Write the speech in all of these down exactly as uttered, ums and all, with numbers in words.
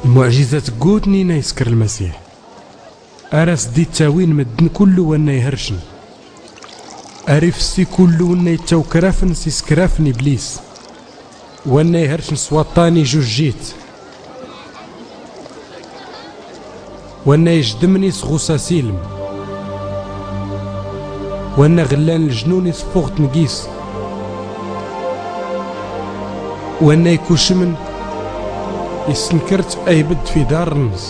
Lmuɛjizat ggutnin a iskr lmasiḥ. Ar as-dd-ittawin mddn kullu wanna ihrcn. Ar ifssi kullu wanna ittawkrafn s iskrafn iblis. Wanna ihrcn s waṭṭan ijujjit. Wanna ijdmn isɣus asilm. Wanna ɣllan ljnun isffuɣtn gis. Wanna ikucmn isnkrt aybdd f idarrn-ns.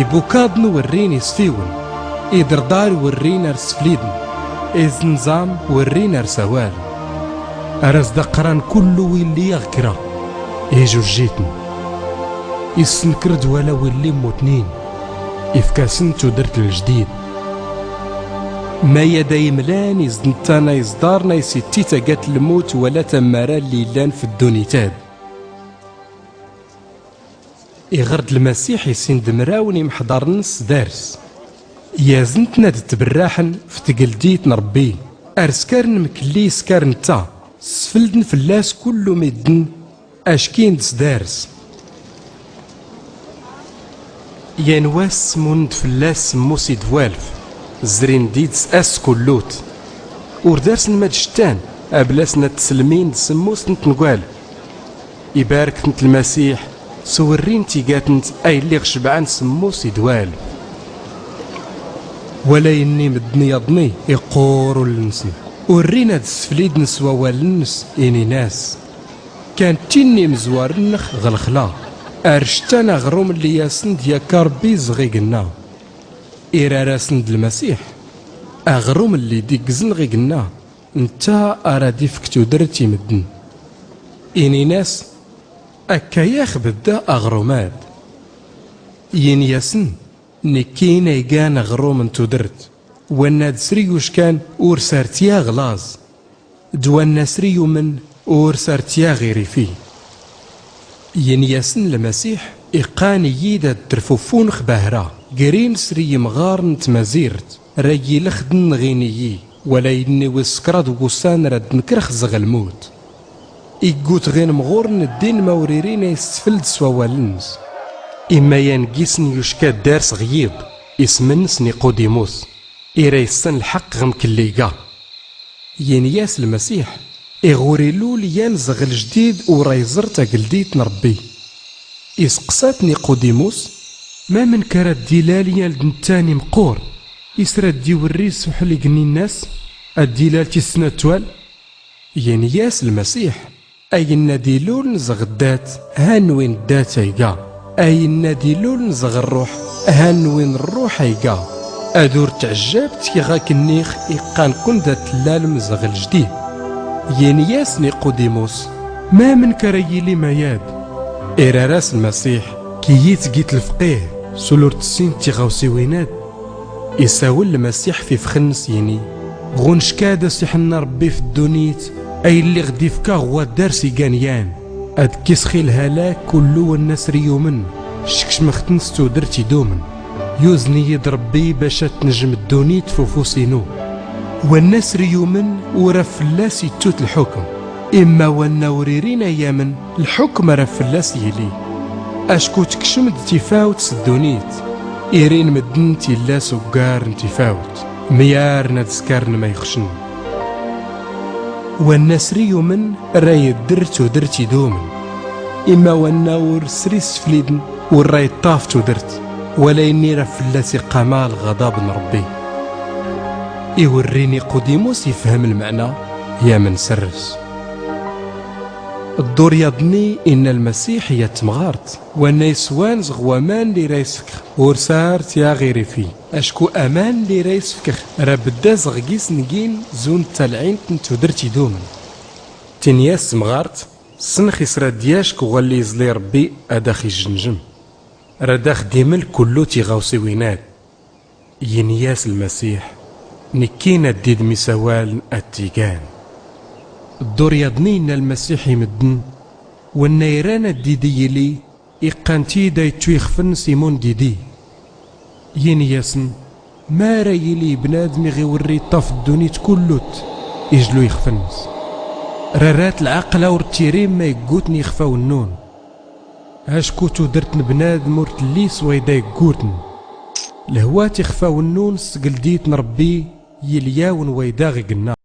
Ibukaḍn wrrin isfiwn. Idrḍar wrrin ar sflidn. Iznẓam wrrin ar sawaln. Ar as-d-aqran kullu willi aɣ-kra ijujjitn. Isnkrd wala willi mmutnin. Ifk-asn tudrt ljdid. Mayad a imlan izdntan a iẓḍarn a isitti tagat lmut wala tammara lli illan f ddunit-ad. Iɣr-d lmasiḥ i sin d mraw n imḥḍarn-ns s dars. Yazn-tn ad ttbrraḥn f tgldit n rbbi. Ar skarn mklli iskar ntta. Sfldn fllas kullu middn ackin d s dars. Yan wass smun-d fllas smmus idwalf. Zrin did s ass kullut. Ur darsn mad cttan ablasn ad tslmin d smmus n tngwal. Ibark-tent lmasiḥ s wrrin tigat-nt ay lliɣ cbɛan smmus idwal. Wala inni mddn yaḍni iqqur ull-nsn. Urrin ad sflidn s wawal-ns inin-as. Kan tinni mzwar-nx ɣ lxla. Ar cttan aɣrum lli yasn d yakka rbbi zɣ ignna. Irar-asn-d lmasiḥ. Aɣrum lli d-iggzn ɣ ignna. Ntta ara d-ifk tudrt i mddn. Inin-as akka yax bdda aɣrum-ad. Yin-yasn nikkin a igan aɣrum n tudrt. Wanna d sri yuckan ur sart yaɣ laẓ. D wanna sri yumn ur sart yaɣ irifi. Yin-yasn lmasiḥ iqqan iyi-d ad drfufunx bahra. Grin sri yimɣarn n tmazirt. Ra iyi-lxdn ɣin iyi. Wala inni wis kraḍ n wussan ra d-nkrx zɣ lmut. Iggut ɣin mɣurn ddin ma ur irin a issfld s wawal-ns. Imma yan gisn yucka ddars ɣ yiḍ ism-ns niqudimus. Ira issan lḥaqq ɣ mklli iga. Yin-yas lmasiḥ iɣ ur ilul yan zɣ ljdid ur a iẓr tagldit n rbbi. Isqsa-t niqudimus. Mamnk ara d-ilal yan d nttan imqqur? Is ra d-iwrri s uḥlig-nni-nnas ad d-ilal tissna twal? Yin-yas lmasiḥ. Ayen ad iluln zɣ ddat han win ddat a iga. Ayen ad iluln zɣ rruḥ han win rruḥ a iga. Ad ur tɛjjab tiɣ aknniɣ iqqan-kwn d ad tlalm zɣ ljdid. Yin-yas niqudimus. Mamnk ara yili mayad? Irar-as lmasiḥ. Kiyi tgit lfqih s ul ur tssint tiɣawsiwin-ad. Isawel lmasiḥ f ifxn-ns yini. Ɣunck-ad a s-iḥnna rbbi f ddunit a illi ɣ-d-ifka ɣ waddars igan yan. Ad kkisx i lhalak kullu wanna sr iyumn. Ckcmɣ-tn s tudrt idumn. Yuzn-iyi-d rbbi bac ad tnjm ddunit f ufus inu. Wanna sr iyumn ur a fllas ittut lḥukm. Imma wanna ur irin a yamn lḥukm ara fllas yili. Acku tkcm-d tifawt s ddunit. Irin mddn tillas uggar n tifawt. Myarn ad skarn ma ixcn. Wanna sr iyumn ra iddr tudrt idumn. Imma wanna ur sr isflidn ur ra iṭṭaf tudrt. Wala inni ra fllas iqqama lɣaḍab n rbbi. Iwrri niqudimus ifhm lmɛna yamn srs. Ḍḍur yaḍni inna lmasiḥ i yat tmɣart. Wanna iswan zɣ waman lli ra isfkx ur sart yaɣ irifi. Acku aman lli ra isfkx ra bdda zɣ gis ngin zun talɛint n tudrt idumn. Tin-yas tmɣart. Snx is ra d-yacc ɣwalli iẓli rbbi ad ax-ijnjm. Ra d ax-d-iml kullu tiɣawsiwin-ad. Yin-yas lmasiḥ. Nikkin ad d-idm isawaln ad t-igan. Ḍḍur yaḍni inna lmasiḥ i mddn. Wanna iran ad d-idi yili iqqan-t-id a ittu ixfn s imun d-idi. Yin-yasn. Mara yili ibnadm iɣ iwrri iṭṭaf ddunit kullut ijlu ixfn-ns. Rarat lɛaqla ur ttiri ma iggutn ixfawnnun. Acku tudrt n bnadm ur tlli s wayda iggutn. Lhwat ixfawnnun s tgldit n rbbi, yilyawn wayda ɣ igna.